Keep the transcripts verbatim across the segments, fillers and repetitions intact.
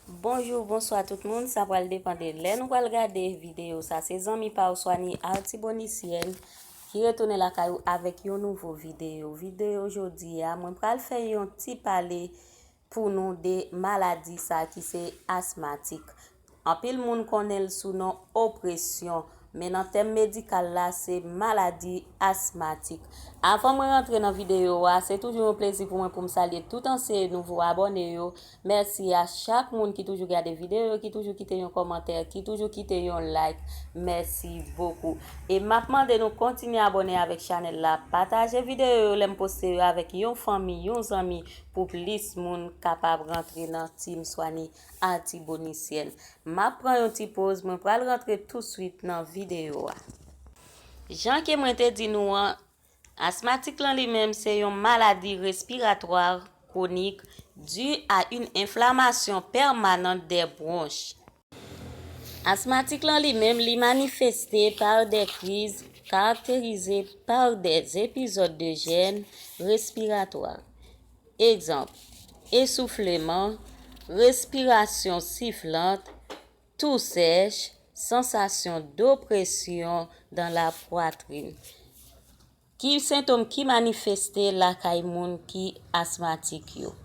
Bonjou, bonswa tout moun, sa pral depann de lè nou pral gade videyo sa. Se zanmi pa w Swani Artibonisièn ki retounen lakay ou avèk yon nouvo videyo. Videyo jodi a, mwen pral fè yon ti pale pou nou de maladi sa ki se asmatik. Anpil moun konnen l sou non opresyon, men nan tèm medikal la, se maladi asmatik. Avan mwen rantre nan videyo a, se toujou yon plezi pou mwen pou m salye tout ansyen e nouvo abòne yo. Mèsi a chak moun ki toujou gade videyo yo, ki toujou kite yon kòmantè, ki toujou kite yon like. Mèsi bokou. E m ap mande nou kontinye abòne avèk chanèl la, pataje videyo yo lè m poste yo avèk yon fanmi, yon zanmi, pou plis moun kapab rantre nan Team Swani Artibonisièn. M ap pran yon ti poz, mwen pral rantre touswit nan videyo a. Jan ke mwen te di nou an, asmatik lan li menm se yon maladi respiratwa kwonik due à une inflammation permanente des bronches. Asmatik lan li menm, li manifeste par des crises caractérisées par des épisodes de gêne respiratoire. Egzanp, esoufleman, respirasyon siflant, tou sèch, sansasyon dopresyon dans la poitrine. Ki sentòm ki manifeste lakay moun ki asmatik yo?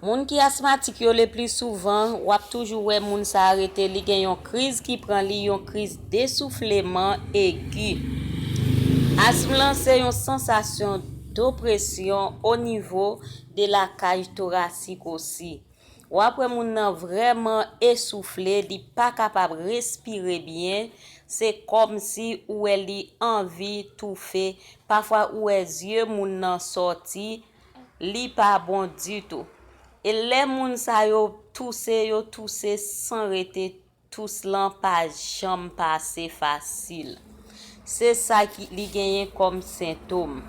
Moun ki asmatik yo, le pli souvan, w ap toujou wè moun sa a rete, li gen yon kriz ki pran li, yon kriz desoufleman egi. Asm lan se yon sansasyon dopresyon o nivo de la cage thoracique osi. W ap wè moun nan vrèman esoufle, li pa kapab respire byen, se kòmsi ou wè li anvi toufe, pafwa ou wè zye moun nan sòti, li pa bon ditou. E lè moun sa yo touse, yo touse san rete, tous lan pa janm pase fasil. Se sa ki li genyen kòm sentòm.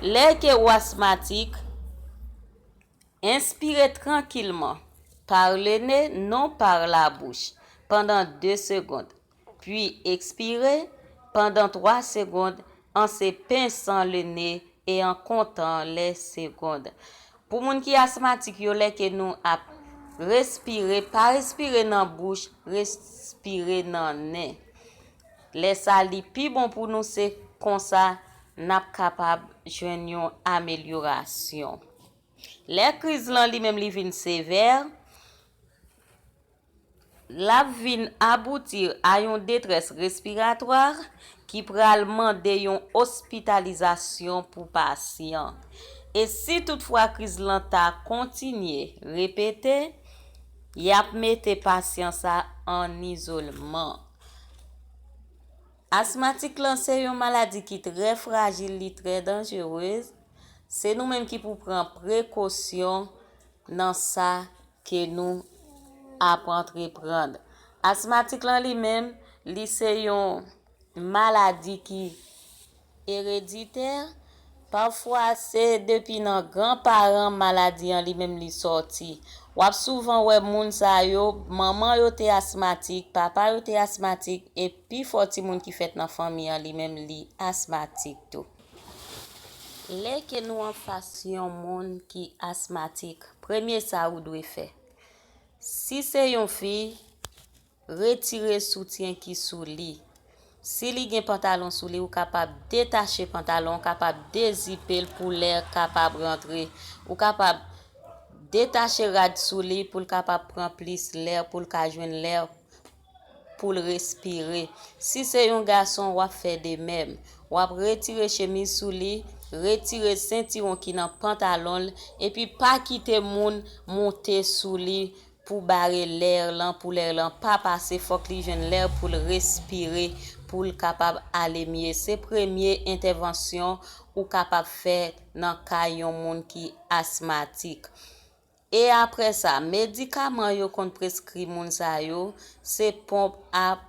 Lè ke ou asmatik, inspire trankilman, par le nez, non par la bouche, pendant deux secondes, puis expire pendant trois secondes en se pinçant le nez et en comptant les secondes. Pou moun ki asmatik yo, lè ke nou ap respire, pa respire nan bouch, respire nan nen. Lè sa li pi bon pou nou, se konsa n ap kapab jwenn yon amelyorasyon. Lè kriz lan li menm li vin sevè, l ap vin abouti a yon detrès respiratwa ki pral mande yon ospitalizasyon pou pasyan. E si toutfwa kriz lan ta kontinye repete, y ap mete pasyan sa an izolman. Asmatik lan se yon maladi ki trè frajil, li trè danjerez. Se nou menm ki pou pran prekosyon nan sa ke nou ap antreprann. Asmatik lan li menm, li se yon maladi ki ereditè. Pafwa, se depi nan granparan maladi an li menm li sòti. W ap souvan wè moun sa yo, manman yo te asmatik, papa yo te asmatik, e pifò timoun ki fèt nan fanmi an li menm li asmatik tou. Lè ke nou anfas yon moun ki asmatik, premye sa ou dwe fè. Si se yon fi, retire soutyen ki sou li. Si li gen pantalon sou li, ou kapab detache pantalon, ou kapab dezipe l pou lè kapab rantre. Ou kapab detache rad sou li pou l kapab pran plis lè, pou l ka jwenn lè pou l respire. Si se yon gason, w ap fè de menm. W ap retire chemiz sou li, retire sentiwon ki nan pantalon l, epi pa kite moun monte sou li pou bare lè lan, pou lè lan pa pase, fòk li jwenn lè pou l respire, pou l kapab ale mye. Se premye entèvansyon ou kapab fè nan ka yon moun ki asmatik. E apre sa, medikaman yo konn preskri moun sa yo, se ponp ap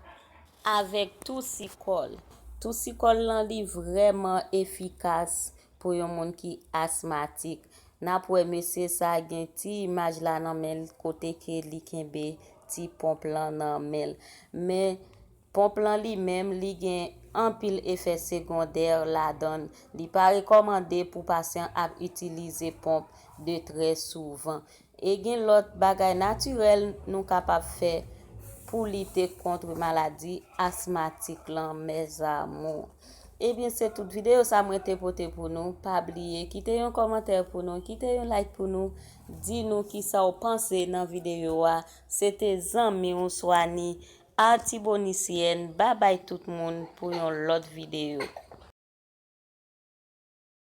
avèk tousikòl. Tousikòl lan li vrèman efikas pou yon moun ki asmatik. N ap wè mesye sa gen ti imaj la nan men l kote ke li kenbe ti ponp lan nan men l. Men ponp lan li menm, li gen anpil efè segondè ladan l. Li pa rekòmande pou pasyan ap itilize ponp de trè souvan. E gen lòt bagay natirèl nou kapab fè pou lite kont maladi asmatik lan, mes amours. Ebyen, se tout videyo sa mwen te pote pou nou. Pa bliye kite yon kòmantè pou nou, kite yon like pou nou, di nou kisa w panse nan videyo a. Se te zanmi w Swani Artibonisienne. Babay tout moun pou yon lòt videyo.